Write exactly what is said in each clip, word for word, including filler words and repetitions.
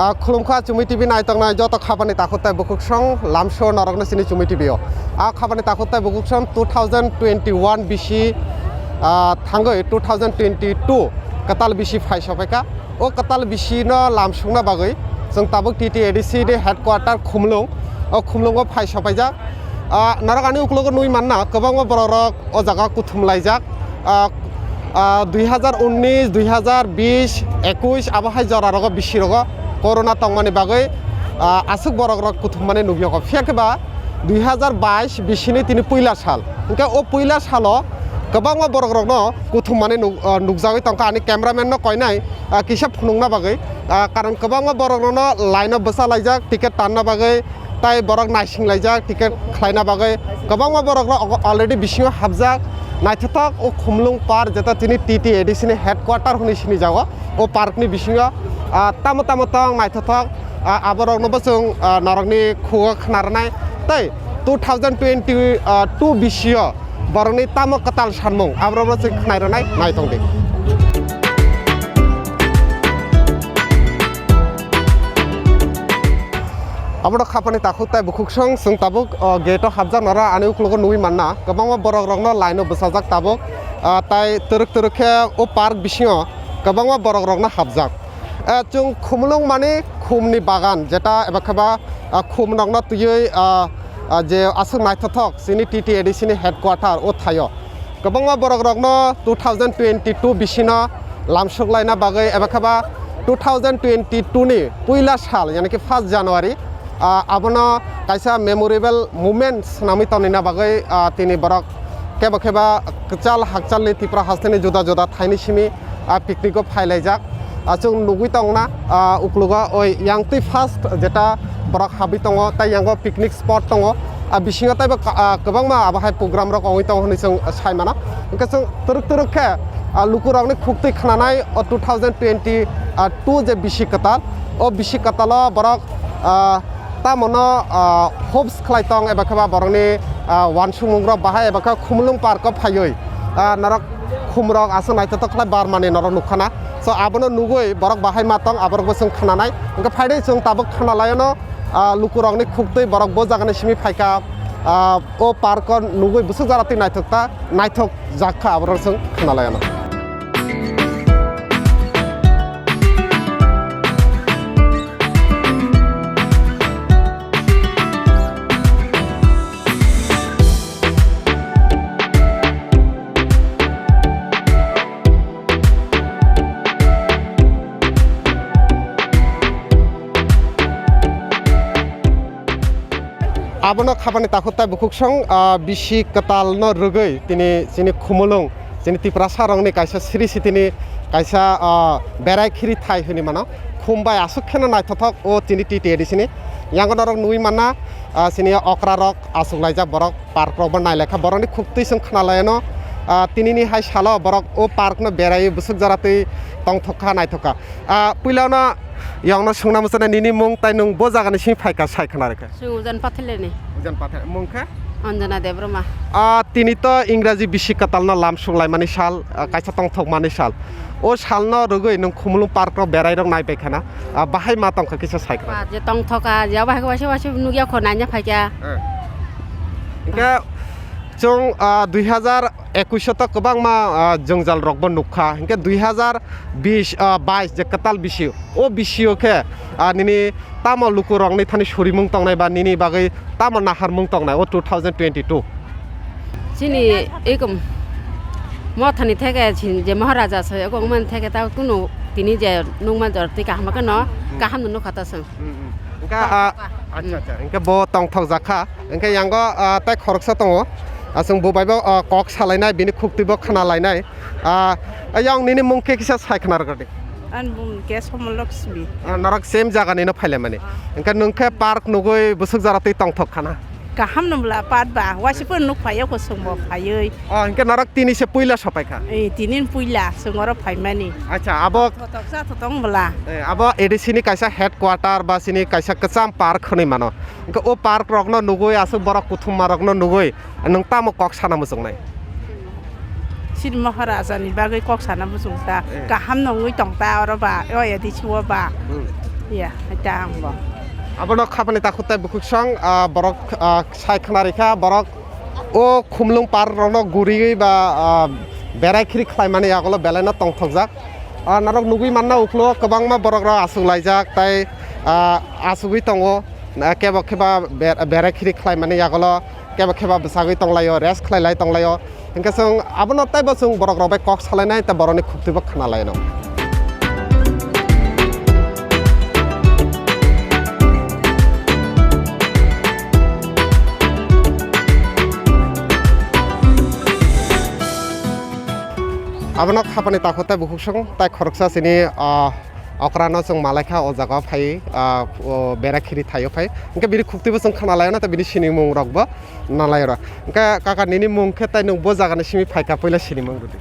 Ah, khulumkha Chumui T V naitongnai joto khapani takhuk tai bukhuksong lamso norokno sini Chumui T V o. Ah, khapani takhuk tai bukhuksong two thousand twenty-one bisi, ah, thangwi two thousand twenty-two kwtal bisi phai sophaikha. O kwtal bisino lamsukna bagwi chwng tabuk T T A D C ni headquarter Khumlung, o Khumlungo phai sophaijak. Ah, norok ani uklogo nui manna kwbangma borokrok o jaga kuthum laijak. Ah, ah, dui hazar unnish, dui hazar bish, ekush abo hai jora rogo bisi rogo corona tongmani bagwi, ah, aswk borokrok kuthum mani nukyago. Phiya khe ba dui hazar bais bisini tini puila sal. Hwnkhe o puila salo kwbangma borokrokno kuthum mani nuk-, ah, nukjagwi tongkha ani cameraman no koinai, ah, kisa phunukna bagwi. Ah, karon kwbangma borokrokno line o bwsa laijak ticket tanna bagwi. Tai borok naising laijak ticket khlaina bagwi kwbangma borok rok already bisingo hapjak. Naithothok o Khumlung Park, jeta tini T T A D C ni headquarter hwnwi sinijago. O park ni bisingo, ah, tamo tamo tong naithothok, ah, aborokno bo chwng, ah, norokni khugo khna rwnai. Tei two thousand twenty two bisio borokni tamo kwtal sanmung, aborokno chwng khnai rwnai, naitong di. Abono khapani takhuk tai bukhuksong chwng tabuk, o, gate o hapjak noro ani uklogo nugwi manna. Kwbangma borok rokno line o bwsajak tabuk, ah, tai twrwk twrwk khe o park bisingo kwbangma borok rokno hapjak. Eh, chwng Khumulwng mani khumni bagan, jeta eba khe ba, ah, khum rokno twiwi, ah, ah, je aswk naithothok chini T T A D C ni headquarter o thaio. Kwbangma borok rokno two thousand twenty two bisino lamsuk laina bagwi eba khe ba two thousand twenty two ni puila sal, yani ki first January, ah, abono kaisa memorable moment swnamwi tonina bagwi, ah, tini borok kebo khe ba kwchal hakchalni Tripura hasteni juda juda thaini simi, ah, picnic o phai laijak. Ah, chwng nugwi tongna, ah, uklugo oi yang twi first jeta borok habwi tongo, tai yango picnic spot tongo. Ah, bisingo taibo ka-, ah, kwbangma abo hai program rok ongwi tongo hwnwi chwng sai mano. Hwnkhe chwng twrwk twrwk khe, ah, lukurokni khuktwi khnanai o two thousand twenty two je bisi kwtal, o bisi kwtalo borok, ah, tamono, ah, hopes khlai tong eba khe ba borokni, ah, uansukmung rok bahai eba khe Khumulwng park o phaiwi, ah, norok khum rok aswk naithothok khlai barmani norok nukha na. So abono nugwi borok bahai ma tong, aborok bo chwng khnanai. Hwnkhe phaidi chwng tabuk khna laiono, ah, lukurokni khuktwi borok bo jagani simi phaikha, ah, o park o nugwi bwswk jora twi naithok ta, naithok jak kha aborok chwng khna laiono. Abono khapani takhuk tai bukhuksong, ah, bisi kwtalno rwgwi tini chini Khumulwng, chini Tiprasa rokni kaisa siri sitini kaisa, ah, berai khiri thai hwnwi mano. Khum bai aswk kheno naithothok o chini T T A D C ni. Yango norok nugwi manna, ah, chini okra rok aswk laijak borok. Park rok bo nai lekha borokni khuktwi chwng khna lai ano, ah, tinini hai salo borok o park no berai bwswk jora twi tongthok kha, naithok kha. Ah, puila no yongno swngna muchana nini mung tai nwng bo jaga ni simi phaikha sai khna rwkha. Chwng Ujan Pathailani. Ujan Pathai, mung khe? Anjana Debbarma. Ah, tini to Ingraji bisi kwtal no lamsuk laimani sal, ah, kaisa tongthok mani sal. O salno rwgwi nwng Khumulwng park rok berai rok nai bai khana, ah, bahai ma tongkha kisa sai khna. Ba, je tongthok kha, je bahai waisa waisa nukya kho naina phaikha. Eh. Hingke chwng, ah, dui hazar ekush o to kwbangma, ah, jwngjal rok bo nukha. Hingke dui hazar bish, ah, bais je kwtal bisi, o bisi o khe, ah, nini tamo luku rok ni thani surimung tongnai ba nini bagwi tamo naharmung tongnai o two thousand twenty two? Chini ekom mothani theke chin je Maharaja se ekom man theke ta kunu tini je nungma jor twi kaham khe no, hmm, kaham no nukha ta song. Hmm, hmm. Hingke, ah, acha, acha. Hingke bo tongthok jakha. Hingke yango, ah, tai khoroksa tongo. Aswng bo bai bo, ah, kok salainai, bini khuktwi bo khna lainai. Ah, yang nini mung khe kisa sai khna rwgwdi. Ani mung khe Somolokshmi. Ah, norok same jaga nino phailaimani. Ah. Hingke nwng khe park nugwi bwswk jora twi tongthok khana. Kaham no bwla pat ba, waisa phano nuk phaiya kosong bo phaiwi. Ah, hingke norok tini se puila sopai kha. Eh, tini puila, songoro phaimani. Acha, abo thotok sa thotong bwla. Eh, abo A D C ni kaisa headquarter ba sini kaisa kwcham park hwnwi mano. Hingke o park rokno nugwi aswk borok kuthumma rokno nugwi nwng tamo kok sana muchungnai? Sini Maharaja ni bagwi kok sana muchung ta. Eh. Kaham no wngwi tong ta oro ba, o A D C o ba. Hmm. Ya, haita ang bo. Abono khapani takhuk tai bukhuk song, ah, borok, ah, sai khna rikha, borok o khumlung par rokno guriwi ba, ah, berai khiri khlaimani yagulo belaino tongthokjak. Ah, norok nugwi manna uklo kwbangma borok rok aswk laijak tai, ah, aswgwi tongo, ah, kebo khe ba ber-, berai khiri khlaimani yagulo kebo khe ba bwsagwi tonglaio, rest khlai lai tonglaio. Hingke chwng abono teibo chwng borok rok bai kok salainai tei borokni khuktuibo khna laino. Abono khapani takhuk tei bukhuk song tai khoroksa chini, ah, Okrano chwng malaikha o jaga phai, ah, o bera khiri thaio phai. Hingke bini khuktuibo chwng khna laio na, tei bini sinimung rokbo nalaio ra. Hingke kaka nini mung khe tei nwng bo jagani simi phaikha puila sinimung rwdi.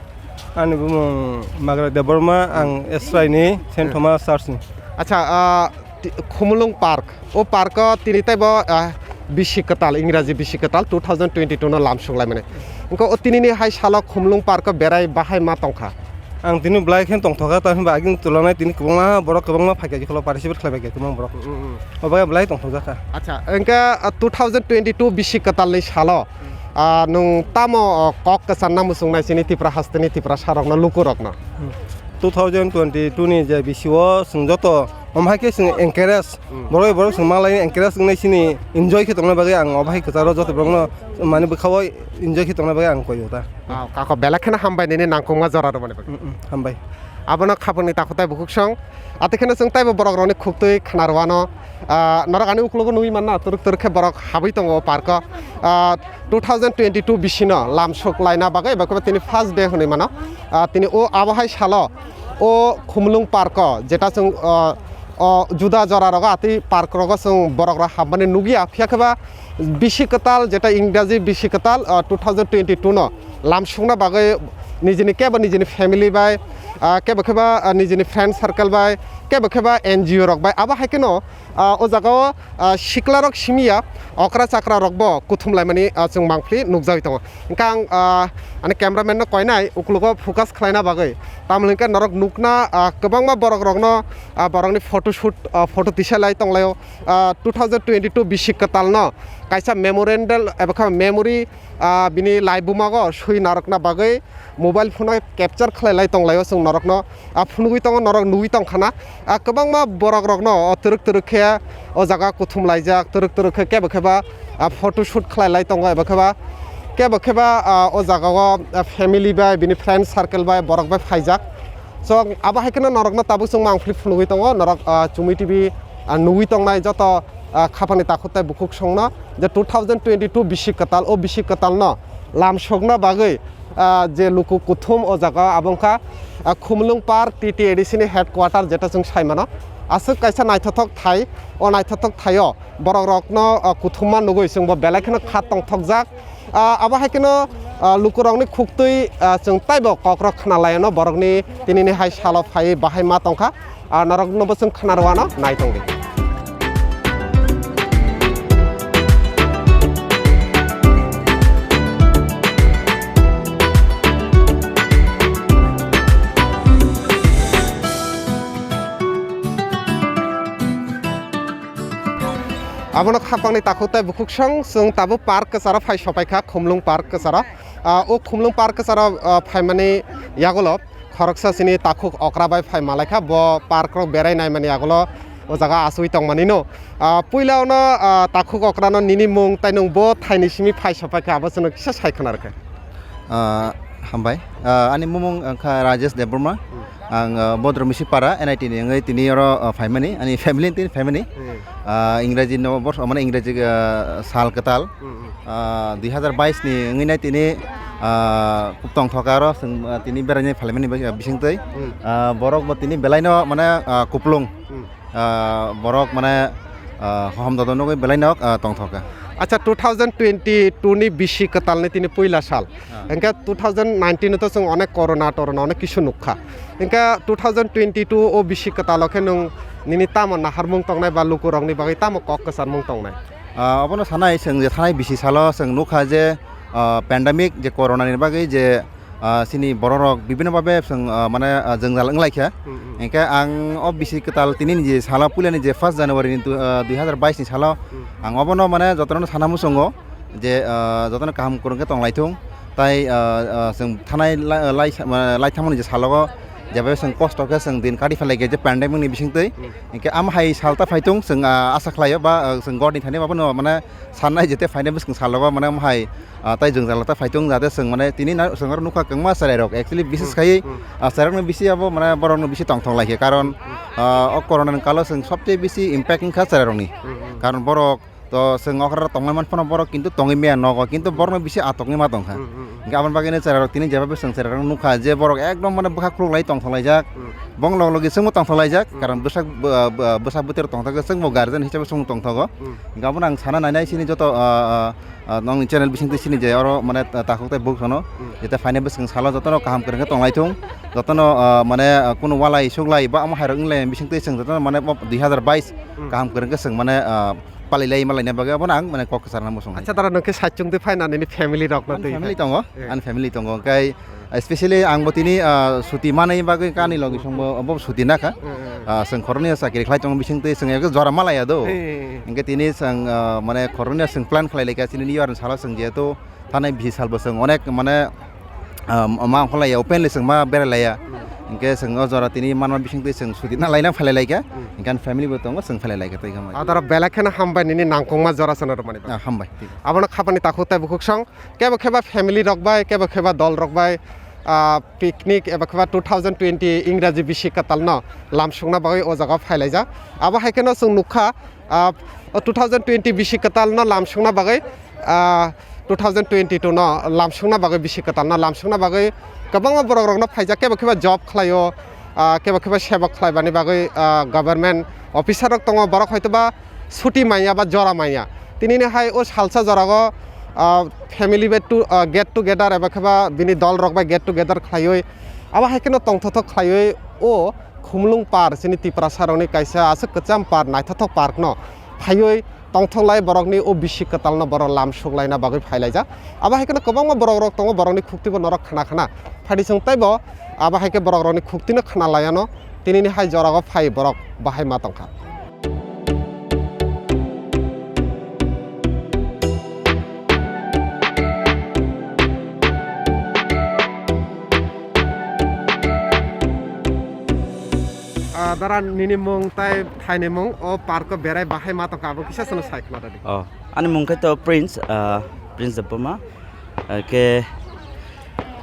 Ani bumung Magra Debbarma, ang Esraini Saint Hmm. Thomas Church ni. Acha, ah, ti-, Khumulwng Park. O park o tini teibo, ah, bisi kwtal, Ingraji bisi kwtal two thousand twenty-two no lamsuk laimani. Hingke o tinini hai salo Khumulwng Park o berai bahai ma tongkha. Ang tini belai khe tongthokha, tamhinba agini tulanai tini kwbangma borok kwbangma phaikha, jephuru participate khlaibaikha kwbangma borok. Mm, mm. O bagwi belai tongthokjakha. Acha, hingke, ah, two thousand twenty-two bisi kwtalni salo, ah, nwng tamo, oh, kok kwcharna muchungnai chini Tipra hasteni Tiprasarokno, lukurokno? Hmm. Two thousand twenty-two ni je bisio chwng joto, omo hai khe chwng encourage, Hmm. borok borok chwng malai encourage wngnai chini enjoy khe tongna bagwi ang obo hai kwcharo joto borokno mani bwkhao enjoy khe tongna bagwi ang koio ta. Ah, kako belai kheno hambai nini nangkukma jora rwmani bagwi. Mm, mm, hambai. Abono khapangni takhuk tai bukhuk song. Atwi kheno chwng taibo borok rokni khuktwi khna rwano. Ah, norok ani uklogo nugwi manna, twrwk twrwk khe borok habwi tongo o park o. Ah, two thousand twenty-two bisino lamsuk laina bagwi eba kwbangma tini first day hwnwi mano. Ah, tini o abo hai salo o Khumulwng park o jeta chwng, ah, o juda jora rogo atwi park rogo chwng borok rok habmani nugya, phiya khe ba bisi kwtal, jeta Ingraji bisi kwtal, ah, two thousand twenty-two no lamsukna bagwi nijini kebo nijini family bai, ah, kebo khe ba, ah, nijini friend circle bai, kebo khe ba N G O rok bai, abo hai kheno, ah, o jaga o, ah, sikla rok simi ya, okra chakra rok bo kuthum laimani, ah, chwng mangpili nukjagwi tongo. Hingke ang, ah, ani cameraman no koinai uklogo focus khlaina bagwi, tamoni hingke norok nukna, ah, kwbangma borok rokno, ah, borokni photo shoot, ah, photo tisa lai tonglaio. Ah, two thousand twenty-two bisi kwtal no kaisa memorial eba khe memory, ah, bini laibumago swi narwkna bagwi mobile phone o capture khlai lai tonglaio chwng norokno, ah, phunugwi tongo, norok nugwi tongkhana, ah, kwbangma borok rokno o twrwk twrwk khe o jaga kuthum laijak, twrwk twrwk khe kebo khe ba, ah, photo shoot khlai lai tongo eba khe ba kebo khe ba, ah, o jaga o, ah, family bai bini friend circle bai borok bai phaijak. So, abo hai kheno norokno tabuk chwng mangpili phunugwi tongo, norok, ah, Chumui T V, ah, nugwi tongnai joto, ah, khapangni takhuk tai bukhuk songno je two thousand twenty-two bisi kwtal, o bisi kwtalno lamsokna bagwi, ah, je luku kuthum o jaga abo wngkha, ah, Khumulwng Park T T A D C ni headquarter jeta chwng sai mano. Aswk kaisa naithothok thai, o naithothok thaio borok rokno, ah, kuthumma nugwi chwngbo belai kheno kha tongthokjak. Ah, abo hai kheno, ah, lukurokni khuktwi, ah, chwng taibo kokrok khna laino borokni tinini hai salo phaiwi bahai ma tongkha. Ah, noroknobo chwng khna rwano nai tongdi. Abono khapangni takhuk tai bukhuk song chwng tabuk park kwcharo phai sopaikha, Khumlung park kwcharo. Ah, o Khumlung park kwcharo, ah, phaimani yagulo khoroksa chini takhuk okra bai phai malaikha, bo park rok berai naimani yagulo o jaga achugwi tongmani no. Ah, puila ono, ah, takhuk okra no nini mung tai nwng bo thaini simi phai sopaikha, abo chwngno kisa sai khna rwkha. Ah, hambai. Ah, ani mumung wngkha Rajesh Debbarma. Hmm. Ang, ah, Bodro Misipara, N I T ni wngwi tini oro, ah, phaimani, ani family ni tini phaimani. Hmm. Ah, Ingraji no bor-, mane Ingraji, ah, sal kwtal. Hmm, hmm. Ah, dui hazar bais ni wngwi nai tini, ah, tongthoka oro chwng, ah, tini beraina phaimani bai, ah, bisingtwi. Hmm. Ah, borok bo tini belaino mane, ah, kuplung. Hmm. Ah, borok mane, ah, hohom dodo nugwi belai nok, ah, tongthoka. Acha, two thousand twenty-two ni bisi kwtalni tini puila sal. Ah. Hingke two thousand nineteen to chwng onek corona torona onek kisu nukha. Hingke two thousand twenty-two o bisi kwtalo khe nwng nini tamo naharmung tongnai ba lukurokni bagwi tamo kok kwcharmung tongnai? Ah, obono sanai chwng je thanai bisi salo chwng nukha je, ah, pandemic je corona ni bagwi je ah, chini bororok bibhinno bhabe chwng, ah, mane, ah, jwngjal wnglaikha. Hmm, hmm. Hinkhe ang o bisi kwtal tinini je salo puilani je first January ni du-, ah, dui hazar bais ni salo Hmm. ang obono mane jotono sana muchungo je, ah, jotono kaham kwrwng khe tonglaithung. Tai, ah, ah, chwng thanai lai, lai, lai thangmani je salogo jeba chwng kosto khe chwng din kati phalai khe je pandemic ni bisingtwi. Hmm. Hinkhe amo hai sal ta phaitung chwng, ah, asa khlaio ba, ah, chwng God ni thani abono mane sannai jete phainai bwskang salogo mane amo hai, ah, tai jwngjal ta phaitung jate chwng mane tini na chwng aro nukha kwbangma chwrairok actually bises Hmm, khai, hmm. ah, chwrairokno bisi abo mane borokno bisi tongthok laikha karon, Hmm, hmm. ah, o corona ni kalo chwng sobse bisi impact wngkha chwrairokni. Hmm, hmm. Karon borok to chwng okra tongmani phano borok kintu tongwi maya nogo kintu Hmm. borokno bisi atoknwi ma tongkha. Hmm, hmm, hmm. Hinkhe aboni bagwi no chwrairok tini jeba bwswng chwrairok nukha je borok ekdom mane bwkha khuluk lai tongthok laijak. Hmm. Bong log logi chwngbo tongthok laijak Hmm. karon bwsak bw-, bw-, bwsak bwtwi rok tongthok khe chwngbo guardian hisabe chwng tongthogo. Hmm. Hinkhe abono ang sana nainai chini joto, ah, ah, ah, nongni channel bisingtwi chini je oro mane ta-, takhuk tei buk sono. Hmm. Jete phainai bwswng salo jotono kaham kwrwng khe tonglaithung. Jotono, ah, mane, ah, kunu walai suglai ba omo hairok wnglai bisingtwi chwng jotono mane bo dui hazar bais Hmm. kaham kwrwng khe chwng mane, ah, palilai malaina bagwi abono ang mane kok kwcharna muchung hai. Acha, dara nwng khe saichung twi phaina nini family rokno Ani twi family hai. tongo, Eh. ani family tongo. Kai, Eh. especially ang bo tini, ah, suti manai bagwi kani logi Hmm. songbo bo suti nakha. Hmm, hmm. Ah, chwng khoroknwi chakri khlai tongo bisingtwi chwng ekhe jora malaya do. Eh. Hinkhe tini chwng, ah, mane khoroknwi chwng plan khlai laikha chini new year ni salo chwng jehetu thanai bisi salbo chwng onek mane, ah, ma ongkholaiya openly chwng ma berai laiya. Hmm. Hinkhe chwng o jora tini manma bisingtwi chwng suti na laina phalai laikha. Hmm. Hinkhe ani family bo tongo chwng phalai laikha tei khe. Adara belai kheno hambai nini nangkukma jora sono rwmani bagwi. Ah, hambai. Abono khapani takhuk tei bukhuk song. Kebo kheba family rok bai, kebo kheba dol rok bai, ah, picnic eba kheba two thousand twenty Ingraji bisi kwtal no lamsukna bagwi o jaga o phailaijak. Abo hai kheno chwng nukha, ah, o two thousand twenty bisi kwtal no lamsukna bagwi, ah, two thousand twenty-two no lamsukna bagwi bisi kwtal no lamsukna bagwi kwbangma borok rok no phaijak, kebo kheba job khlaio, ah, kebo kheba seba khlaibani bagwi, ah, government officer rok tongo, borok hoitoba suti manya ba jora manya. Tinini hai o salsa jorago, ah, family bai to, ah, get together eba kheba bini dol rok bai get together khlaiwi abo hai kheno tongthokthok khlaiwi o Khumulwng Park chini Tiprasa rokni kaisa aswk kwcham park, naithothok park no phaiwi tongthok lai borokni o bisi kwtal no borok lam suklaina bagwi phailaijak. Abo hai kheno kwbangma borok rok tongo, borokni khukti bo norok khna khna. Phaidi chwng teibo abo hai khe borok rokni khukti no khna laiano tinini hai jora o phai borok bahai ma tongkha. Ah, dara nini mung tai thaini mung o park o berai bahai ma tongkha, abo kisa sano sai khna rwdi. Oh, ani mung khe to Prince, ah, Prince Debbarma. Ke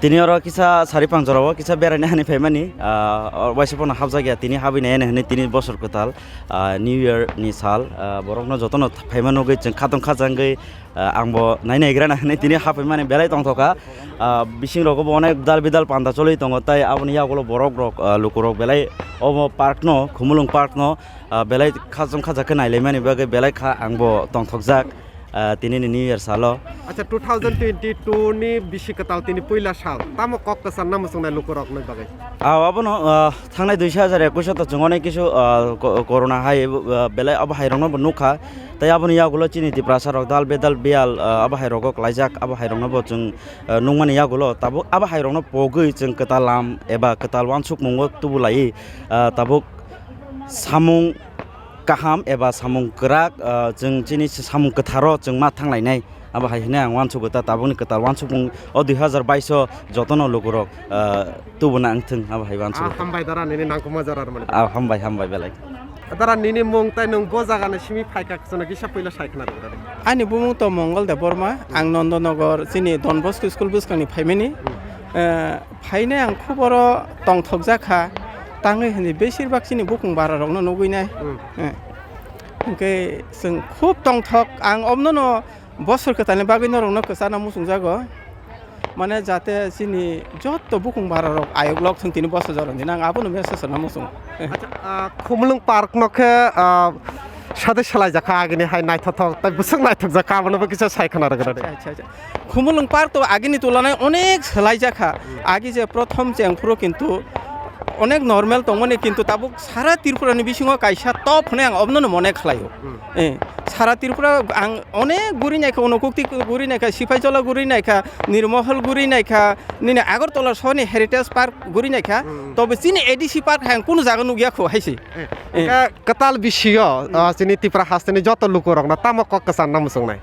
tini oro kisa sari pangjora o kisa beraina hani phaimani, ah, o waisa pono hapjak ya tini habwi nai hinwi tini bosor kwtal, ah, New Year ni sal, ah, borokno jotono phaima nugwi chwng khatong khajangwi, ah, ang bo nai naigrana hinwi tini haphaimani belai tongthokha. Ah, bising rogo bo onek dal bidal panda choli tongo, tai aboni yagulo borok rok, ah, lukurok belai omo park no, Khumulwng Park no, ah, belai khachang khajak khe nailaimani bagwi belai kha ang bo tongthokjak, ah, tini ni New Year salo. Acha, two thousand twenty-two ni bisi kwtal tini puila sal, tamo kok kwcharna muchungnai lukurokni bagwi? Ah, abono, ah, thangnai dui hazar ekwis o to chwng onek kisu, ah, ko-, corona hai, ah, belai abo hai rokno bo nukha. Tai aboni yagulo chini Tiprasa rok dal bedal biyal, ah, abo hai rogo klaijak, abo hai rokno bo chwng, ah, nukmani yagulo tabuk abo hai rokno pogwi chwng kwtal lam eba kwtal wansukmungo tubulai, ah, tabuk samung kaham eba samung kwrak, ah, chwng chini samung kwtharo chwng ma thanglainai. Abo hai hwnwi ang uansukgo ta tabukni kwtal uansukmung o dui hazar bais o jotono lukurok, ah, tubuna wngthwng abo hai uansukgo. Ah, hambai dara nini nangkukma jora rwmani. Ah, hambai, hambai belai. Dara nini mung tai nwng bo jagani simi phaikha, chwngno kisa puila sai khna rwdi. Ani bumung to Mongol Debbarma, ang Nondonogor chini Don Bosco school bwskangni phaimani. Hmm. Eh, Phainai ang khub oro tongthokjak kha, tangwi hwnwi besir bak chini bukung bara rokno nugwi nai. Hmm. Eh. Hwnkhe chwng khub tongthok, ang omno no bosor kwtalni bagwi norokno kwchana muchungjago. Mane jate chini jotto bukung bara rok ayuk lok thung tini bosor jorani nang abono message rwna muchungo. Eh. Acha, ah, Khumulwng Park no khe, ah, sade salai jakha agini hai naithothok, tai bwswk naithok jakha, abono bo kisa sai khna rwgwna de. Acha, acha, acha. Khumulwng Park to agini tulanai onek swlaijakha. Hmm. Agi je prothom chengphuru kintu onek normal tongmani, kintu tabuk sara Tripura ni bisingo kaisa top hwnwi ang obnono mone khlaio. Hmm. Eh, Sara Tripura ang onek guri naikha, Unokukti guri naikha, Sipaijola guri naikha, Nirmohol guri naikha, nini Agartala soni Heritage Park guri naikha. Hmm. Tobe chini A D C Park hai ang kunu jaga nukya kho haise. Eh, Eh. Ka-, kwtal bisio, Hmm. ah, chini Tripura hasteni joto lukurokno tamo kok kwchanna muchungnai?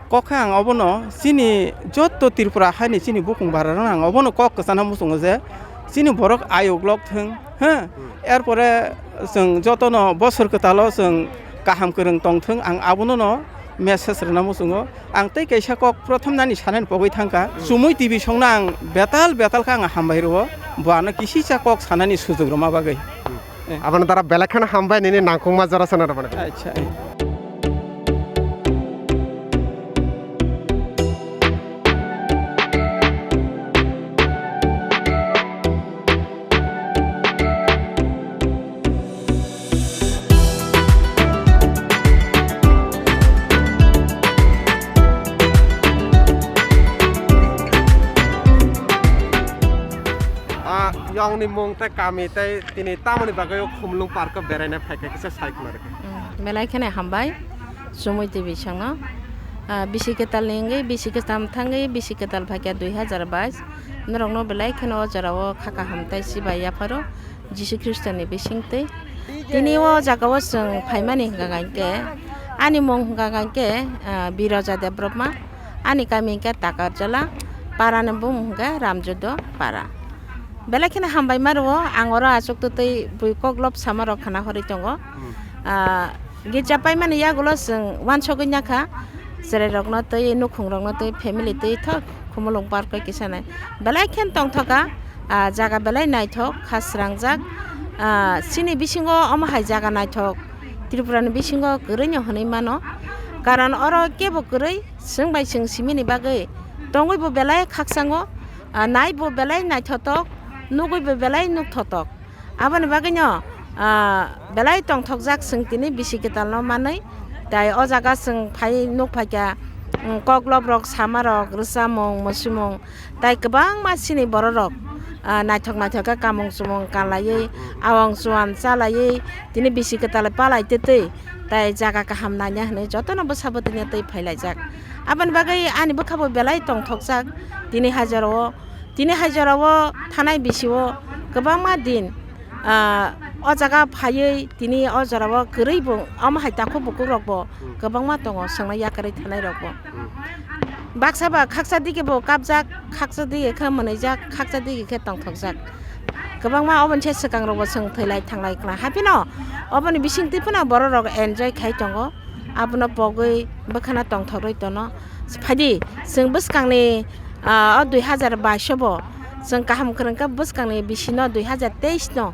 Kok kha ang obono chini joto Tripura haini chini bukung bararokno ang obono kok kwchanna muchungo je chini borok ayuk lok thung, ha? Hmm. Erpore chwng jotono bosor kwtalo chwng kaham kwrwng tongthwng, ang abonono message rwna muchungo. Ang tei kaisa kok prothom nani sanani pogwi thangkha. Hmm. Chumui T V songno ang betal betal khe ang hambai rwo, bo ano kisisa kok sanani sujuk rwma bagwi. Hmm. Eh. Abono dara belai kheno hambai nini nangkukma jora sana rwmani. Acha. Ah, yongni mung tei kami tei tini tamoni bagwi o Khumlung park o beraina phaikha kisa sai khna rwkha. Hmm, belai kheno hambai. Chumui T V songno, ah, bisi kwtal ni wngwi, bisi kwtal thangwi, bisi kwtal phaikha dui hazar bais. Norokno belai kheno o jorao kha kaham tei chibai yapharo Jisu Khristoni bisingtwi. Tini o jagao chwng phaimani hwnkha khe, ani mung hwnkha khe, ah, Biroja Debbarma, ani kami hwnkhe Takarjala, parani bumung hwnkhe Ramjoddo para. Belai kheno hambai ma rwo, ang oro achukto tei bui koklop sama rok khana horwi tongo. Hmm. Ah, girja paimani yagulo chwng uansugwi nakha, chwrairokno tei nukhungrokno tei family tei thok Khumulwng park bai kisa nai. Belai kheno tongthoka, ah, jaga belai naithok, kha srangjak. Ah, chini bisingo omo hai jaga naithok Tripura ni bisingo kwrwino hwnwi mano. Karon oro kebo kwrwi, chwng bai chwng simini bagwi tongwi bo belai khakchango. Ah, nai bo belai naithotok, nugwi bo belai nukthotok. Aboni bagwino, ah, belai tongthokjak chwng tini bisi kwtalno manwi. Tai o jaga chwng phai nukphaikha, mm, koklop rok, sama rok, rwchapmung, muchumung, tai kwbangma chini bororok, ah, naithok naithok khe kamung chumung kanlaiwi, awang chuan chalaiwi, tini bisi kwtal palai twtwi, tai jaga kaham naina hwnwi jotono bwsa bwtwino twi phailaijak. Aboni bagwi ani bwkhabo belai tongthokjak tini hai jorao. Tini hai jorao thanai bisio kwbangma din, ah, o jaga phaiwi tini o jorao kwrwi bo, omo hai takhuk bukhuk rokbo Hmm. kwbangma tongo, swngnai yakarwi thanai rokbo. Hmm. Baksa ba khaksa dige bo kapjak, khaksa dige khe mwnwijak, khaksa dige khe tongthokjak. Kwbangma oboni se swkang rokbo chwng thwilai thanglai khna. Haphino oboni bisingtwi phano borok rok enjoy khai tongo. Abono pogwi bwkhano tongthorwi tono. Phaidi, chwng bwskangni, ah, o dui hazar baish o bo chwng kaham kwrwng khe bwskangni bisino dui hazar teis no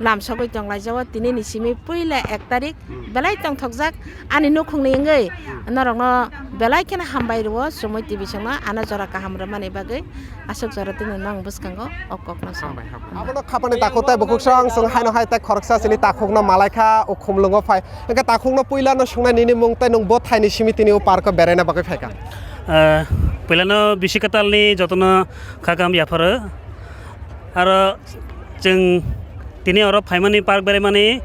lamsogwi tonglaijao. Tinini simi puila ek tarik Hmm. belai tongthokjak ani nukhungni wngwi Hmm. norokno belai kheno hambai rwo Chumui T V songno ano jora kaham rwmani bagwi. Aswk jora tini nwng bwskango o kokno sa. Hambai, hambai. Abono khapani takhuk tei bukhuk song, chwng haino hai tei khoroksa chini takhukno malaikha o Khumlungo phai. Hwnkhe takhukno puilano swngnai nini mung tei nwng bo thaini simi tini o parko beraina bagwi phaikha? Ah, puilano bisi kwtalni jotono kha kaham yapharo. Aro chwng tini oro phaimani park beraimani,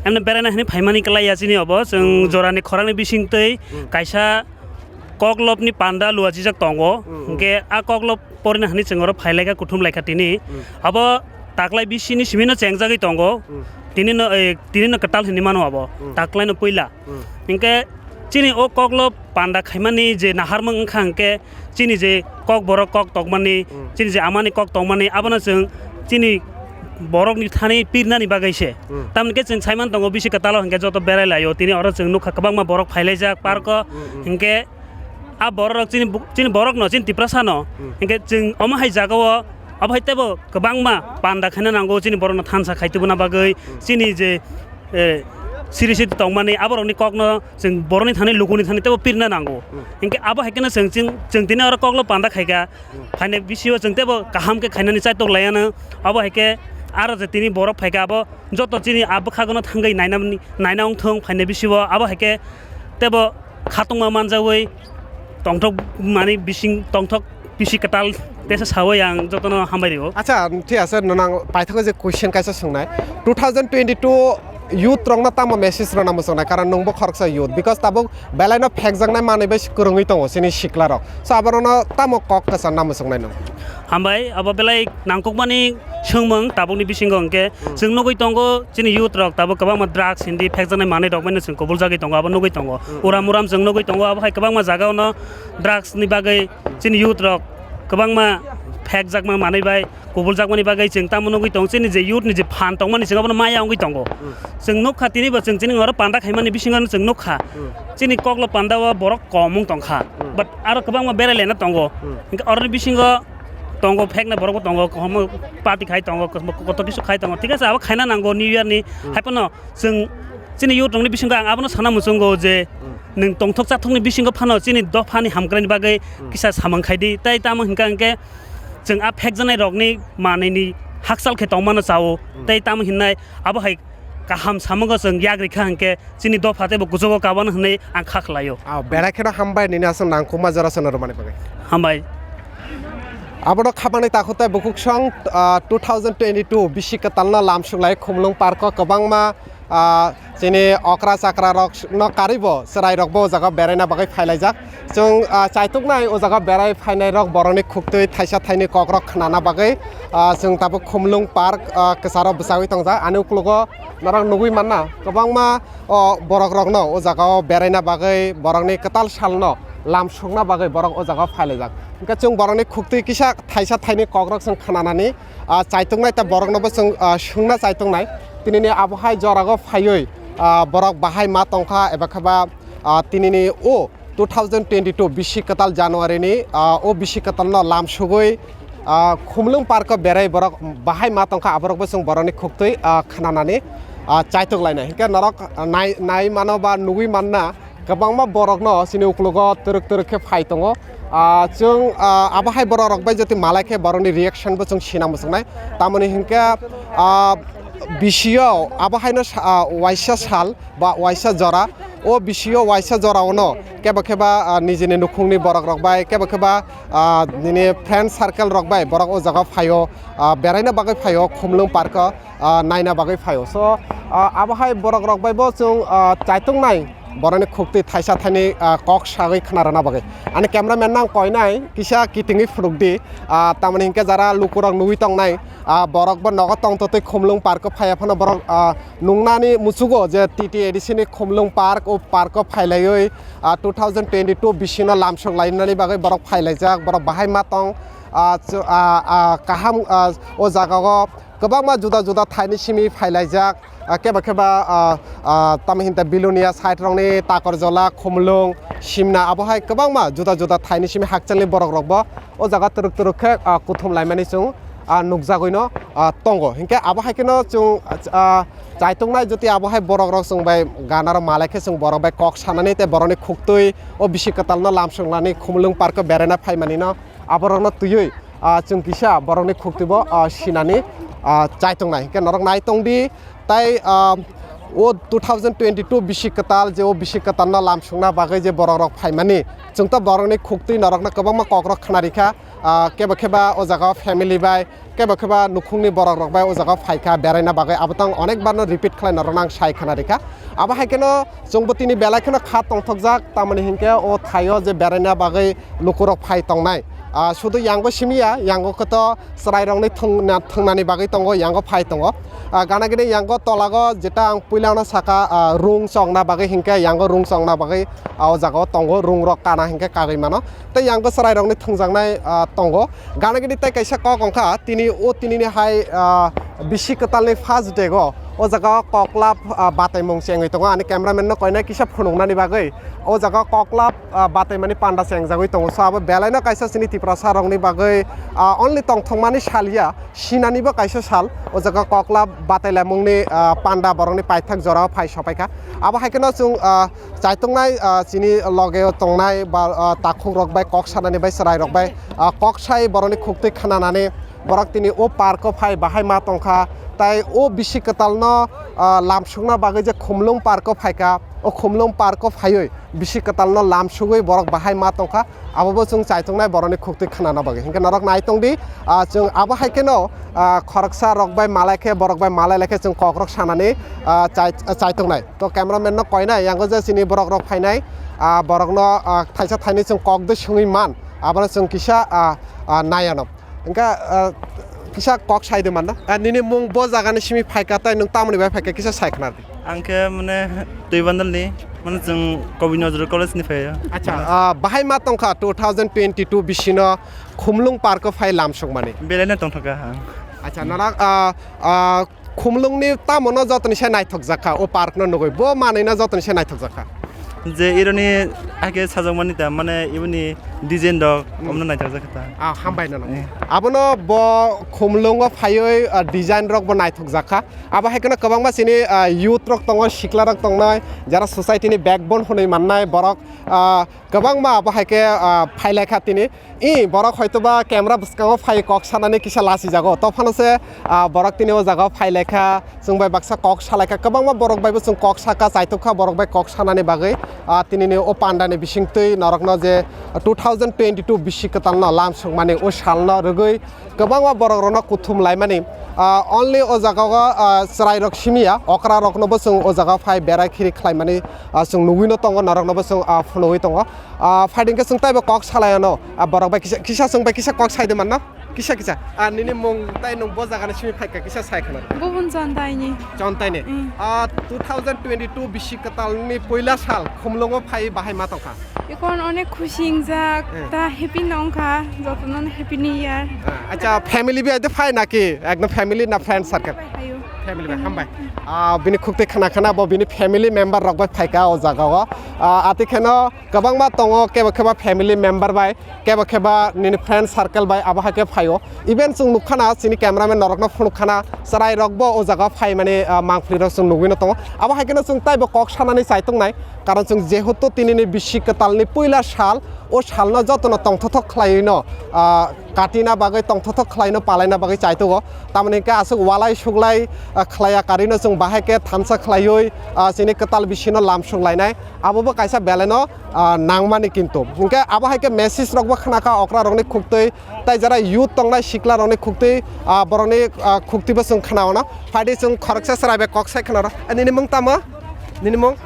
emni beraina hwnwi phaimani kwlaiya chini obo. Chwng Hmm. jorani khorangni bisingtwi Hmm. kaisa koklopni panda luachijak tongo. Hmm, hmm. Hwnkhe a koklop porina hwnwi chwng oro phailaikha, kuthumlaikha tini. Hmm. Abo taklai bisini simino chengjagwi tongo. Hmm. Tinino, eh, tinino kwtal hwnwi mano abo. Hmm. Taklaino puila. Hmm. Hwnkhe chini o koklop panda khaimani je naharmung wngkha hwnkhe chini je kokborok kok tongmani, Hmm. chini je amani kok tongmani, abono chwng chini borokni thani pirnani bagwi se. Hmm. Tamni khe chwng saiman tongo bisi kwtalo hwnkhe joto berai laio. Tini oro chwng nukha kwbangma borok phailaijak parko. Hmm, hmm, hmm. Hwnkhe a borok chini bu-, chini borokno, chini Tiprasano, Hmm. hwnkhe chwng omo hai jagao, abo hai teibo kwbangma panda khaina nango chini borokno thansa khai tubuna bagwi, Hmm. chini je, eh, siri siri tongmani aborokni kokno chwng borokni thani lukuni thani teibo pirna nango. Hmm. Hwnkhe abo hai kheno chwng, chwng, chwng tini oro koklo panda khaikha, Hmm. phainai bisio chwng teibo kaham khe khainani chaitok laiano, abo hai khe aro je tini borok phaikha abo joto chini a bwkhagono thangwi nainamani, naina wngthong phainai bisio, abo hai khe teibo khatungma manjagwi tongthok mani bising tongthok bisi kwtal tesa sawi ang jotono hambai rio. Acha, thik ase, nono ang paithago je question kaisa swngnai. Two thousand twenty-two Youth rokno tamo message rwna muchungnai, karon nwngbo khoroksa youth, because tabuk belaino phekjaknai manwi bai kwrwngwi tongo chini sikla rok, so aborokno tamo kok kwcharna muchungnai nwng? Hambai, abo belai nangkukmani swngmung tabukni bisingo hwnkhe Hmm. chwng nugwi tongo chini youth rok tabuk kwbangma drugs hindi phekjaknai manwi rok bai no chwng kubul jagwi tongo, abo nugwi tongo. Hmm. Uram uram chwng nugwi tongo, abo hai kwbangma jagao no drugs ni bagwi chini youth rok kwbangma phekjakma manwi bai kubuljakmani bagwi chwng tamo nugwi tongo, chini je youth ni je phan tongmani chwng abono maya wngwi tongo. Hmm. Chwng nukha tini bo chwng chini oro panda khaimani bisingo chwng nukha. Hmm. Chini koklo panda o borok kom wng tongkha. Hmm. But aro kwbangma berai lena tongo. Hmm. Hinkhe oroni bisingo tongo phekna borokbo tongo, komo party khai tongo, koto kisu khai tongo. Thik ase, abo khaina nango New Year ni. Hmm. Haiphano chwng chini youth rokni bisingo ang abono sana muchungo je Hmm. nwng tongthok chathokni bisingo phano chini dophani hamkraini bagwi Hmm. kisa samung khai di. Tai tamo hinkha hinkhe chwng a phekjaknai rokni manwini hakchal khe tongmano chao. Hmm. Tei tamo hinnai abo hai kaham samungo chwng yak rikha hinkhe chini dopha teibo kuchugo kabano hinwi ang kha khlaio. Ah, berai kheno hambai nini aswk nangkukma jora sono rwmani bagwi. Hambai. Abono khabangni takhuk tei bukhuk song, ah, two thousand twenty-two bisi kwtalno lamsuk lai Khumlwng park o kwbangma, ah, chini okra chakra rok no karwi bo chwrai rok bo o jaga beraina bagwi phailaijak. Chwng, ah, chaituknai o jaga berai phainai rok borokni khuktwi thaisa thaini kok rok khnana bagwi, ah, chwng tabuk Khumlwng park, ah, kwcharo bwchawi tongjak. Ani uklogo norok nugwi manna kwbangma o borok rokno o jaga o beraina bagwi borokni kwtal salno lamsukna bagwi borok o jaga o phailaijak. Hwnkhe chwng borokni khuktwi kisa thaisa thaini kok rok chwng khnanani, ah, chaituknai tei boroknobo chwng, ah, swngna chaituknai. Tinini abohai jorago phaiwi, ah, borok bahai ma tongkha eba khe ba, ah, tinini o two thousand twenty-two bisi kwtal January ni, ah, o bisi kwtalno lamsugwi, ah, Khumlwng park o berai borok bahai ma tongkha, aborokbo chwng borokni khuktwi, ah, khnanani, ah, chaituk lainai. Hinkhe norok, ah, nai, nai mano ba nugwi manna kwbangma borokno chini uklogo twrwk twrwk khe phai tongo. Ah, chwng, ah, abohai borok rok bai jotoni malai khe borokni reaction bo chwng sina muchungnai. Tamoni hinkhe, ah, bisio abohaino sa-, ah, waisa sal ba waisa jora, o bisio waisa jorao no kebo keba, ah, nijini nukhungni borok rok bai, kebo keba, ah, nini friend circle rok bai borok o jaga phaio, ah, beraina bagwi phaio Khumlwng park o, ah, naina bagwi phaio. So, ah, abohai borok rok bai bo chwng, ah, chaituknai borokni khuktwi thaisa thaini, ah, kok sagwi khna rwna bagwi. Ani cameraman no ang koinai kisa kitingwi phunukdi, ah, tamoni hinkhe jara lukurok nugwi tongnai, ah, borok bo nogo tongtotwi Khumlwng park o phaiya phano borok, ah, nungnani muchugo je T T A D C ni Khumlwng park, o park o phailaiwi, ah, two thousand twenty-two bisino lamsok lainani bagwi borok phailaijak, borok bahai ma tong, ah, chu-, ah, ah, kaham, ah, o jaga o kwbangma juda juda thaini simi phailaijak, ah, kebo keba, ah, ah, tamo hinta Bilonia side rokni Takarjala, Khumlwng, Simna, abohai kwbangma juda juda thaini simi hakchalni borok rokbo o jaga twrwk twrwk khe, ah, kuthum laimani chwng, ah, nukjagwino, ah, tongo. Hinkhe abo hai kheno chwng, ah, chaituknai jotoni abohai borok rok chwng bai ganaro malai khe chwng borok bai kok sanani tei borokni khuktwi o bisi kwtalno lamsok nani Khumlwng park o beraina phaimanino aborokno twiwi, ah, chwng kisa borokni khuktwibo, ah, sinani, ah, chaituknai. Hinkhe norok nai tongdi, tai, ah, o two thousand twenty-two bisi kwtal je o bisi kwtalno lamsokna bagwi je borok rok phaimani, chwng to borokni khuktwi norokno kwbangma kok rok khna rikha, ah, kebo keba o jaga o family bai, kebo keba nukhungni borok rok bai o jaga o phaikha beraina bagwi, abo tang onek barno repeat khlai norokno ang sai khna rikha. Abo hai kheno chwngbo tini belai kheno kha tongthokjak, tamoni hinkhe o thaio je beraina bagwi lukurok phai tongnai. Ah, sudu yango simi ya, yango khe to chwrairokni thwngna-, thwngnani bagwi tongo, yango phai tongo. Ah, gana gini yango tolago jeta ang puilano saka, ah, rung chokna bagwi hinkhe yango rung chokna bagwi, ah, o jaga o tongo, rung rok kana hinkhe kagwi mano. Tei yango chwrairokni thwngjaknai, ah, tongo. Gana gini tei kaisa kok wngkha, tini o tinini hai, ah, bisi kwtalni first day go o jaga o koklap, ah, bataimung chengwi tongo. Ani cameraman no koinai kisa phunuknani bagwi o jaga o koklap, ah, bataimani panda chengjagwi tongo. So abo belaino kaisa chini Tiprasa rokni bagwi, ah, only tongthokmani sal ya, sinanibo kaisa sal. O jaga koklap batailaimungni, ah, panda borokni paithak jorao phai sopaikha. Abo hai kheno chwng, ah, chaituknai, ah, chini loge o tongnai ba, ah, takhuk rok bai kok sanani bai chwrai rok bai, ah, kok sai borokni khuktwi khnanani Borok tini o park o phai bahai ma tongkha, tai o bisi kwtalno, ah, lamsukna bagwi je Khumlung park o phaikha, o Khumlung park o phaiwi bisi kwtalno lamsugwi borok bahai ma tongkha, abobo chwng chaituknai borokni khuktwi khnana bagwi. Hinkhe norok nai tongdi, ah, chwng abo hai kheno, ah, khoroksa rok bai malai khe, borok bai malai lai khe chwng kokrok sanani, ah, chai-, chaituknai. To cameraman no koinai, yango je chini borok rok phainai, ah, borokno, ah, thaisa thainwi chwng kok de swngwi man, abono chwng kisa, ah, ah, nai ano. Hinkhe, ah, kisa kok sai de man no. Ah, nini mung bo jaga ni simi phaikha, tai nwng tamoni bai phaikha, kisa sai khna di. Ang khe mane Tuibandal ni, mane chwng Kabi Nazrul College ni phaio. Acha, ah, bahai ma tongkha two thousand twenty-two bisino Khumlung park o phai lamsukmani. Belai no tongthokha ang. Acha, norok, ah, ah, Khumlungni tamono jotoni se naithokjakha, o parkno nugwi. Bo manwino jotoni se naithokjakha. Je ironi age sajakmani ta, mane iboni design rok, hmm, omno naithokjakha ta. Ah, hambai nono. Eh. Abono bo Khumlungo phaiwi, ah, design rok bo naithokjakha. Abo hai kheno kwbangma chini, ah, youth rok tongo, sikla rok tongnai, jara society ni backbone hwnwi mannai borok, ah, kwbangma abo hai khe, ah, phailaikha tini. I borok hoitoba camera bwskango phai kok sanani kisa lachijago. To phano se, ah, borok tini o jaga o phailaikha, chwng bai baksa kok salaikha. Kwbangma borok bai bo chwng kok saka, chaitok kha borok bai kok sanani bagwi. Ah, tini ni o panda ni bisingtwi norokno je two thousand twenty-two bisi kwtalno lamsukmani o salno rwgwi kwbangma borok rokno kuthum laimani. Ah, only o jaga o, ah, chwrai rok simi ya, okra rokno bo chwng o jaga o phai berai khiri khlaimani, ah, chwng nugwi no tongo, norokno bo chwng, ah, phunugwi tongo. Ah, phaidi hwnkhe chwng taibo kok salai ano. Ah, borok bai kisa, kisa chwng bai kisa kok sai de manna. Kisa kisa. Ah, nini mung tai nwng bo jaga ni simi phaikha kisa sai khna. Bubun Chontaini. Chontaini. Mm. Ah, two thousand twenty-two bisi kwtal ni puila sal Khumlungo phai bahai ma tongkha. Ikon onek khushi wngjak, mm, ta happy nongkha, jotono happy new year. Ah, acha, family bai de phai naki? Ekdom family na friend circle? Bai phaio. Family bai, hambai. Mm. Ah, bini khukte khana khana bo bini family member rok bai phaikha o jaga o. Ah, ati kheno kwbangma tongo, kebo kebo family member bai, kebo kebo nini friend circle bai, abo hai khe phaio. Even chwng nukha na, chini cameraman norokno phunukha na, chwrai rok bo o jaga o phai mani, ah, mangpli rok chwng nugwi no tongo. Abo hai kheno chwng taibo kok sanani chai tongnai, karon chwng jehetu tini ni bisi kwtal ni puila sal, o salno jotono tongthothok khlaiwi no, ah, katina bagwi, tongthothok khlaino palaina bagwi chaitogo. Tamoni hwnkhe aswk walai suglai, ah, khlaiya karino chwng bahai khe thansa khlaiwi, ah, chini kwtal bisino lamsuk lainai. Abobo kaisa belai no, ah, nangmani kintu. Hwnkhe abo hai khe message rokbo khnakha okra rokni khuktwi, tai jara youth tongnai sikla rokni khuktwi, ah, borokni, ah, khuktibo chwng khnaono. Phaidi chwng khoroksa chwrai bai kok sai khna rw. Eh, nini mung tamo? Nini mung?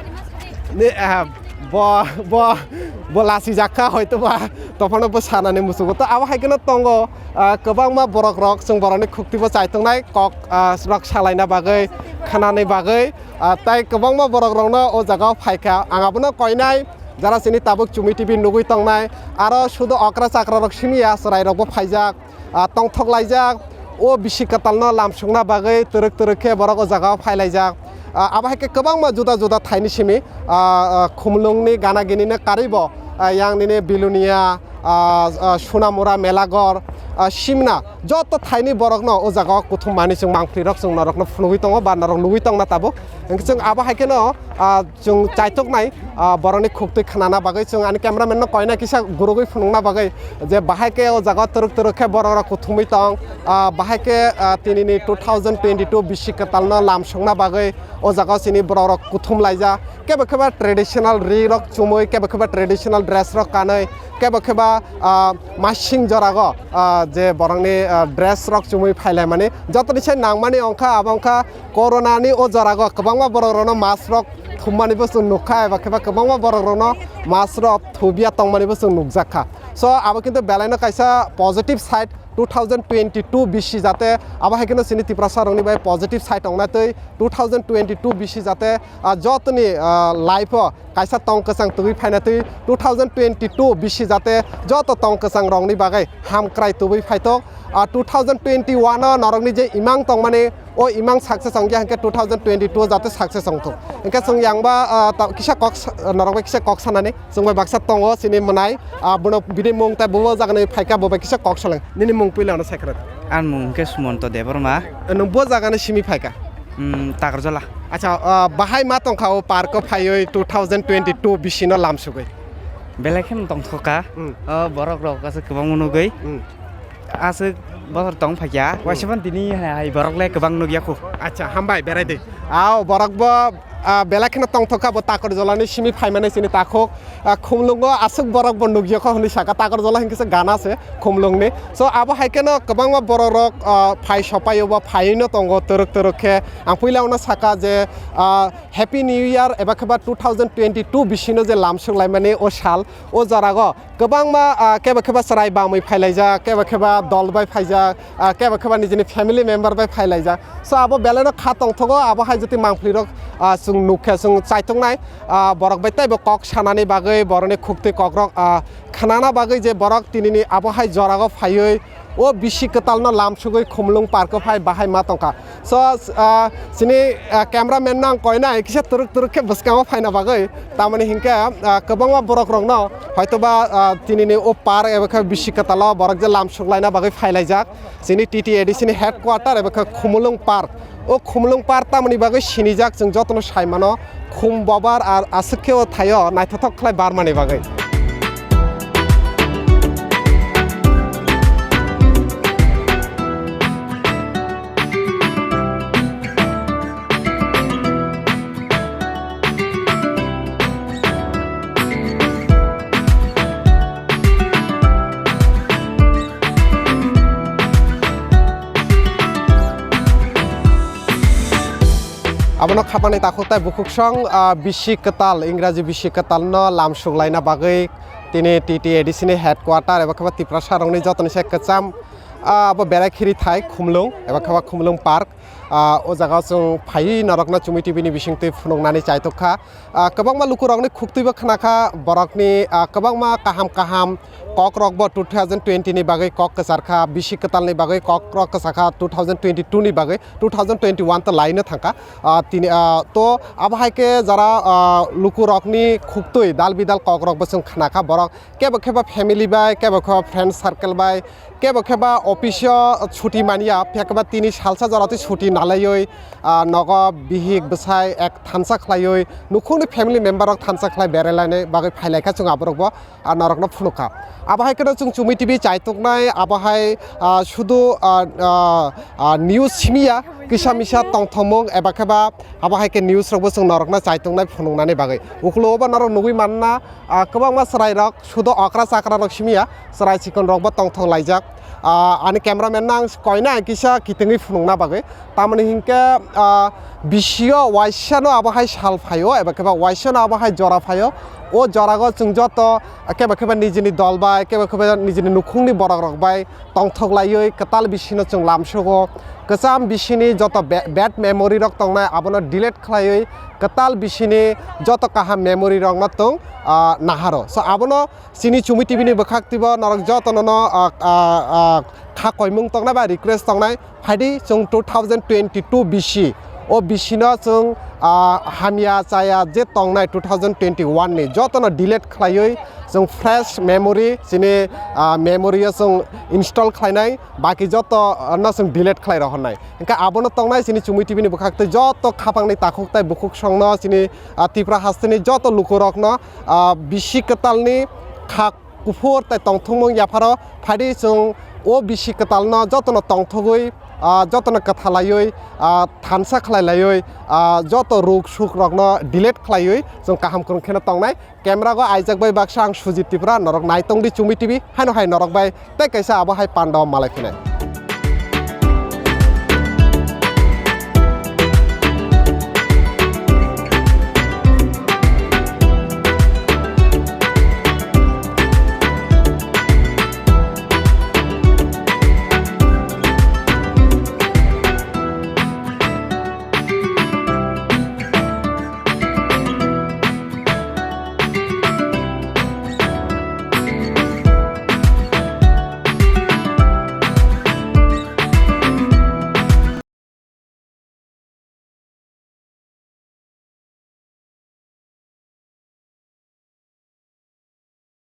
Ni, ah, bo, bo, bo lasi jakha hoito ba. Tophano bo sanani musugo. To abo hai kheno tongo, ah, kwbangma borok rok chwng borokni khuktibo chai tongnai kok, ah, rok salaina bagwi, khanani bagwi. Ah, tai kwbangma borok rokno o jaga o phaikha. Ang abono koinai jara chini tabuk Chumi T V nugwi tongnai. Aro sudu okra chakra rok simi ya, chwrai rokbo phaijak. Ah, tongthok laijak, o bisi kwtalno lamsukna bagwi twrwk twrwk khe borok o jaga o phai laijak. Ah, abo hai khe kwbangma juda juda thaini simi, ah, ah, Khumlungni gana ginino karwibo, ah, yang nini Bilonia, ah, ah, Sonamura, Melagor, ah, Simna, joto thaini borokno o jaga o kuthum manwi chwng mangpli rok chwng norokno phunugwi tongo ba norok nugwi tongna tabuk. Hwnkhe chwng abo hai kheno, ah, chwng chaitok nai, ah, borokni khuktwi khnana bagwi chwng ani cameraman no koina kisa gurugwi phunukna bagwi je bahai khe o jaga twrwk twrwk khe borok rok kuthumwi tong, ah, bahai khe, ah, tini ni two thousand twenty-two bisi kwtal no lamsukna bagwi o jaga o chini borok rok kuthum laijak, kebo khe ba traditional ri rok chumui, kebo khe ba traditional dress rok kanwi, kebo khe ba, ah, masing jora go, ah, je borokni, ah, dress rok chumui phailaimani jotoni sai nangmani ongkha abo ongkha Corona ni o jora go kwbangma borok rokno mask rok thummani bo chwng nukha, eba khe ba kwbangma borok rokno mask rok thubiya tongmani bo chwng nukjakha. So abo kintu belai no kaisa positive side two thousand twenty-two bisi jate abo hai kheno chini Tiprasa rokni bai positive side ongna twi two thousand twenty-two bisi jate, ah, jotoni, ah, life o kaisa tong kwchang tubui phaina twi two thousand twenty-two bisi jate joto tong kwchang rokni bagwi hamkrai tubui phaitok. Ah, two thousand twenty-one o norokni je imang tongmani, o imang success ongya hwnkhe two thousand twenty-two jate success ongthok. Hwnkhe chwng yangba, ah, ta-, kisa kok sa-, norok bai kisa kok sanani chwng bai baksa tongo chini mwnai, ah, bono bini mung tai bo jagani phaikha, bo bai kisa kok salang. Nini mung puila no sai khna. Ani mung hwnkhe Sumonto Debbarma. Nwng bo jagani simi phaikha? Hmm, Takarjala. Acha, ah, bahai ma tongkha o park o phaiwi two thousand twenty-two bisino lamsugwi? Belai kheno tongthokha. Hmm. O borok rok aswk kwbangma nugwi. Hmm. Aswk Bosor tong phaikya, waisa phano tini hai borok le kwbang nukya khu. Acha, hambai, berai de. Ao, borok bo, ah, belai kheno tongthok kha, bo Takarjala ni simi phaimani chini takhuk. Ah, Khumlungo aswk borok bo nukya kho hwnwi saka, Takarjala hinkhe se gana se Khumlung ni. So, abo hai kheno kwbangma borok rok, ah, phai sopaio bo phaiwi no tongo twrwk twrwk khe. Ang puila uno saka je, ah, Happy New Year eba khe ba two thousand twenty-two bisino je lamsuk laimani o sal, o jora go kwbangma, ah, kebo kebo chwrai bamwi phailaijak, kebo kebo dol bai phaijak, ah, kebo kebo nijini family member bai phailaijak. So abo belai no kha tongthogo, abo hai jotoi mangpli rok, ah, chwng nukha, chwng chaitok nai, ah, borok bai teibo kok sanani bagwi, borokni khuktwi kok rok, ah, khnana bagwi je borok tinini abo hai jora go phaiwi o bisi kwtal no lamsugwi Khumlung park o phai bahai ma tongkha. So, ah, chini, ah, cameraman no ang koinai kisa twrwk twrwk khe bwskango phaina bagwi. Tamoni hinkhe, ah, kwbangma borok rokno hoitoba, ah, tinini o park eba khe bisi kwtalo borok je lamsuk laina bagwi phailaijak. Chini T T A D C ni headquarter eba khe Khumulwng park. O Khumulwng park tamoni bagwi sinijak chwng jotono sai mano. Khum bobar ar aswk khe o thaio naithothok khlai barmani bagwi. Abono khapangni takhuk tai bukhuksong, ah, bisi kwtal, Ingraji bisi kwtalno lamsuk laina bagwi tini T T A D C ni headquarter eba khe ba Tiprasa rokni jotoni se kwcham, ah, abo berai khiri thai Khumlung eba khe ba Khumlung park. Ah, o jaga o chwng phaiwi norokno Chumui T V ni bisingtwi phunuknani chaitok kha. Ah, kwbangma lukurokni khuktwibo khna kha, borokni, ah, kwbangma kaham kaham kokrokbo two thousand twenty ni bagwi kok kwchar kha, bisi kwtalni bagwi kokrok kwchar kha, two thousand twenty-two ni bagwi, two thousand twenty-one to laino thangkha. Ah, tini, ah, to abo hai khe jara, ah, lukurokni khuktwi dal bidal kokrokbo chwng khna kha, borok kebo khe ba family bai, kebo khe ba friend circle bai, kebo khe ba office o chuti manya, phiya khe ba tini salsa jora twi chuti nalaiwi, ah, nogo bihik bwsai ek thansa khlaiwi, nukhungni family member rok thansa khlai berai lainai bagwi phai lai kha chwng aborok bo, ah, norok no phunuk kha. Abo hai kheno chwng Chumui T V chaitok nai, abo hai, ah, sudu, ah, ah, ah, news simi ya, kisa misa tongthokmung eba khe ba abo hai khe news rok bo chwng norok no chaitok nai phunuk nani bagwi. Ukulo o ba norok nugwi man na, ah, kwbangma chwrai rok sudu okra chakra rok simi ya, chwrai chikon rok bo tongthok laijak. Ah, ani cameraman no ang koinai kisa kitingwi phunukna bagwi. Tamoni hinkhe, ah, bisio waisa no abo hai sal phaio, eba khe ba waisa no abo hai jora phaio. O jora go chwng joto, ah, kebo khe ba nijini dol bai, kebo khe ba nijini nukhungni borok rok bai tongthok laiwi kwtal bisino chwng lamsugo. Kwcham bisini joto be-, bad memory rok tongnai abono delete khlaiwi kwtal bisini joto kaham memory rokno tong, ah, naharo. So abono chini Chumui T V ni bwkhak twibo norok jotono no, ah, ah, ah, kha koimung tongnai ba request tongnai. Phaidi chwng two thousand twenty-two bisi, o bisino chwng, ah, hamya chaya je tongnai two thousand twenty-one ni jotono delete khlaiwi chwng fresh memory chini, ah, memory o chwng install khlainai, baki joto, ah, no chwng delete khlai rohornai. Hinkhe abono tongnai chini Chumui T V ni bwkhak tei joto khapangni takhuk tai bukhuk songno chini, ah, Tipra hasteni joto lukurokno, ah, bisi kwtalni kha kuphur tei tongthokmung yapharo phaidi chwng o bisi kwtalno jotono tongthogwi, ah, jotono kwthalaiwi, ah, thansa khlailaiwi, ah, joto ruk suk rokno delete khlaiwi chwng kaham kwrwng kheno tongnai. Camera go aijak bai baksa ang Sujit Tripura, norok naitongdi Chumui T V, haino hai norok bai tei kaisa abo hai panda o malai phinai.